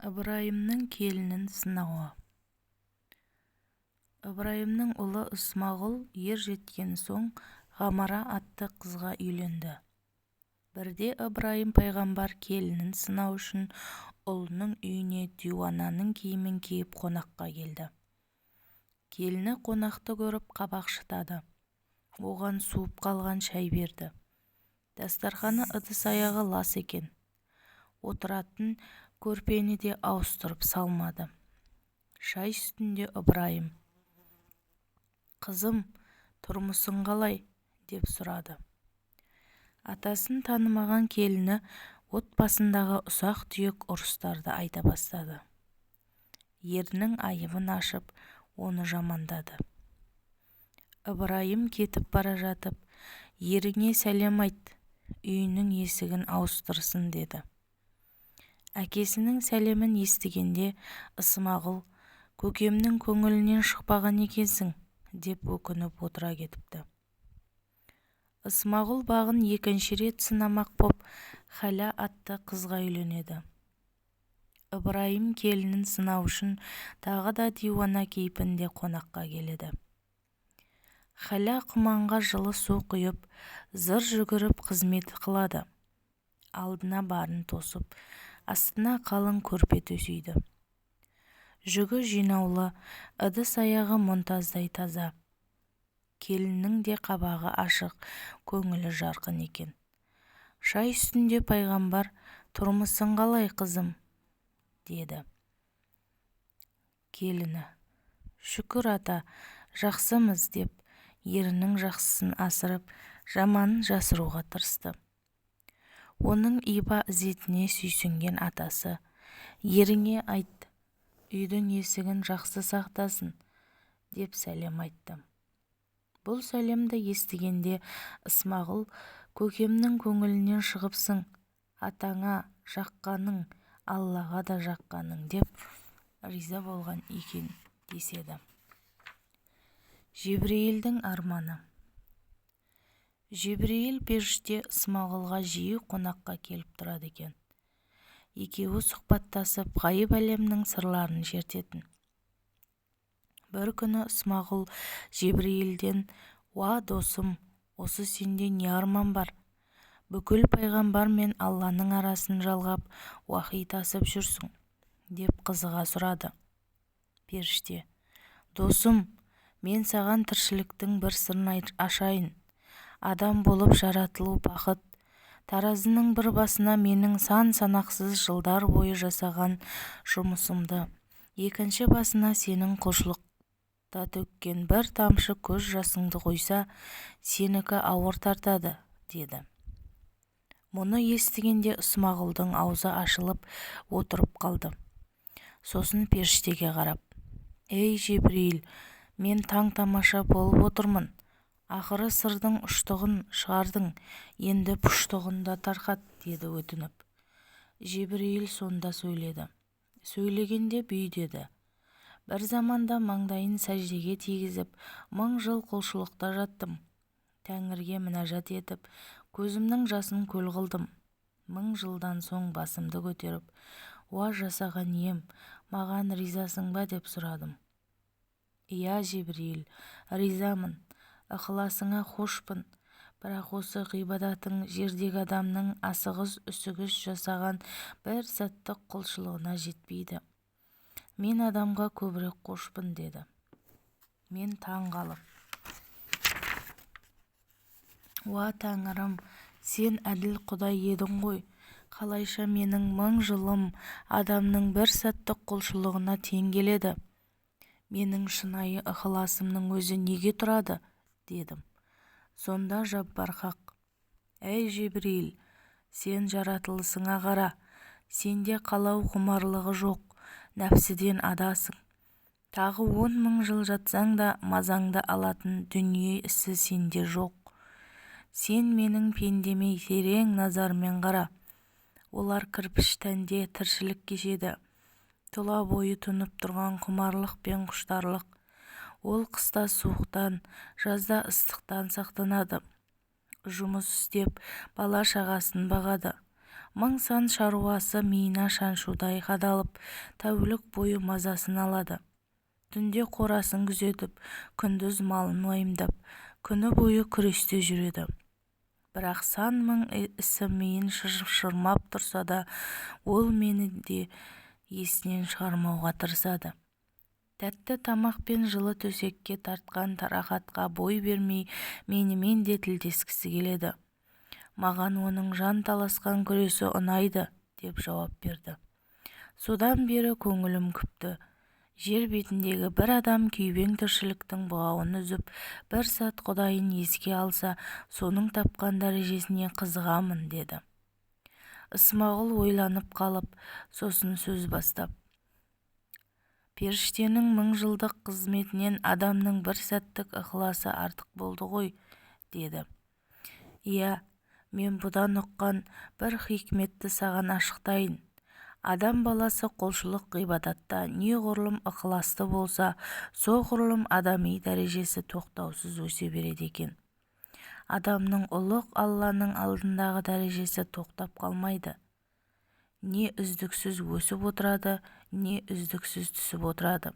Ыбырайымның келінін сынауы. Ыбырайымның ұлы Ысмағүл ер жеткен соң Ғамара атты қызға үйленді. Бірде Ыбырайым пайғамбар келінін сынау үшін ұлының үйіне диуананың киімін киіп қонаққа келді. Келіні қонақты көріп қабақ шытады. Оған суып қалған шай берді. Дастарқаны ыдыс-аяғы лас екен. Отыратын көрпені де ауыстырып салмады. Шай үстінде Ыбырайым: «Қызым, тұрмысың қалай?» – деп сұрады. Атасын танымаған келіні отбасындағы ұсақ-түйек ұрыстарды айта бастады. Ерінің айыбын ашып, оны жамандады. Ыбырайым кетіп бара жатып: «Еріңе сәлем айт, үйінің есігін ауыстырсын», – деді. Әкесінің сәлемін естігенде Ысмағүл: «Көкемнің көңілінен шықпаған екенсің», – деп өкініп отыра кетіпті. Ысмағүл бағын екінші рет сынамақ боп, Хәла атты қызға үйленеді. Ыбырайым келінін сынау үшін тағы да диуана кейпінде қонаққа келеді. Хәла құманға жылы су құйып, зыр жүгіріп қызмет қылады. Алдына барын тосып, астына қалың көрпе төсейді. Жүгі жинаулы, ыдыс-аяғы мұнтаздай таза. Келіннің де қабағы ашық, көңілі жарқын екен. Шай үстінде пайғамбар: «Тұрмысың қалай, қызым?» – деді. Келіні: «Шүкір, ата, жақсымыз», – деп ерінің жақсысын асырып, жаманын жасыруға тырысты. Оның иба-ізетіне сүйсінген атасы: «Еріңе айт, үйдің есігін жақсы сақтасын», – деп сәлем айтты. Бұл сәлемді естігенде Ысмағүл: «Көкемнің көңілінен шығыпсың, атаңа жаққаның, Аллаға да жаққаның», – деп риза болған екен деседі. Жебірейілдің арманы. Жебірейіл періште Ысмағүлға жиі қонаққа келіп тұрады екен. Екеуі сұхбаттасып, ғайып әлемнің сырларын шертетін. Бір күні Ысмағүл Жебірейілден: «Уа, досым, осы сенде не арман бар? Бүкіл пайғамбар мен Алланың арасын жалғап, уахи тасып жүрсің», – деп қызыға сұрады. Періште: «Досым, мен саған тіршіліктің бір сырын ашайын. Адам болып жаратылу бақыт. Таразының бір басына менің сан-санақсыз жылдар бойы жасаған жұмысымды, екінші басына сенің құлшылықта төккен бір тамшы көз жасыңды қойса, сенікі ауыр тартады», – деді. Мұны естігенде Ысмағүлдің аузы ашылып отырып қалды. Сосын періштеге қарап: «Ей, Жебірейіл, мен таң-тамаша болып отырмын. Ақыры сырдың ұштығын шығардың, енді пұштығын да тарқат», – деді өтініп. Жебірейіл сонда сөйледі. Сөйлегенде бүй деді: «Бір заманда маңдайын сәждеге тигізіп, 1000 жыл құлшылықта жаттым. Тәңірге мінәжат етіп, көзімнің жасын көл қылдым. 1000 жылдан соң басымды көтеріп: «Уа, жасаған ием, маған ризасың ба?» – деп сұрадым. Иә, Жебірейіл, ризамын, ықыласыңа хошпын. Бірақ осы ғибадатың жердегі адамның асығыс-үсігіс жасаған бір сәттік құлшылығына жетпейді. Мен адамға көбірек қошпын», – деді. Мен таң қалып: «Уа, Тәңірім, сен әділ Құдай едің ғой, қалайша менің 1000 жылым адамның бір сәттік құлшылығына тең келеді? Менің шынайы ықыласымның өзі неге тұрады?» – дедім. Сонда Жаббар Хақ: «Әй, Жебірейіл, сен жаратылысыңа қара, сенде қалау құмарлығы жоқ, нәпсіден адасың. Тағы 10 000 жыл жатсаң да мазаңды алатын дүние ісі сенде жоқ. Сен менің пендеме терең назармен қара. Олар кірпіш тәнде тіршілік кешеді. Тұла бойы тұнып тұрған құмарлық пен құштарлық. Ол қыста суықтан, жазда ыстықтан сақтанады. Жұмыс істеп, бала-шағасын бағады. Мың сан шаруасы миына шаншудай қадалып, тәулік бойы мазасын алады. Түнде қорасын күзетіп, күндіз малын уайымдап, күні бойы күресте жүреді. Бірақ сан мың ісі миын шырмап тұрса да, ол мені де есінен шығармауға тырысады. Тәтті тамақ пен жылы төсекке тартқан рахатқа бой бермей, менімен де тілдескісі келеді. Маған оның жан таласқан күресі ұнайды, деп жауап берді. Содан бері көңілім күпті. Жер бетіндегі бір адам күйбең тіршіліктің бұғауын үзіп, бір сәт Құдайын еске алса, соның тапқан дәрежесіне қызығамын, деді. Ысмағұл ойланып қалып, сосын сөз бастап: Періштенің мың жылдық қызметінен адамның бір сәттік ықыласы артық болды ғой, деді. Иә, мен бұдан ұққан бір хикметті саған ашықтайын. Адам баласы құлшылық ғибадатта неғұрлым ықыласты болса, соғұрлым адами дәрежесі тоқтаусыз өсе береді екен. Адамның ұлық Алланың алдындағы дәрежесі тоқтап қалмайды. Не үздіксіз өсіп отырады, не үздіксіз түсіп отырады.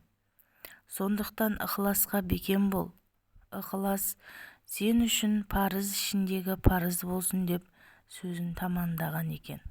Сондықтан ықыласқа бекем бол. Ықылас сен үшін парыз ішіндегі парыз болсын, деп сөзін тамамдаған екен.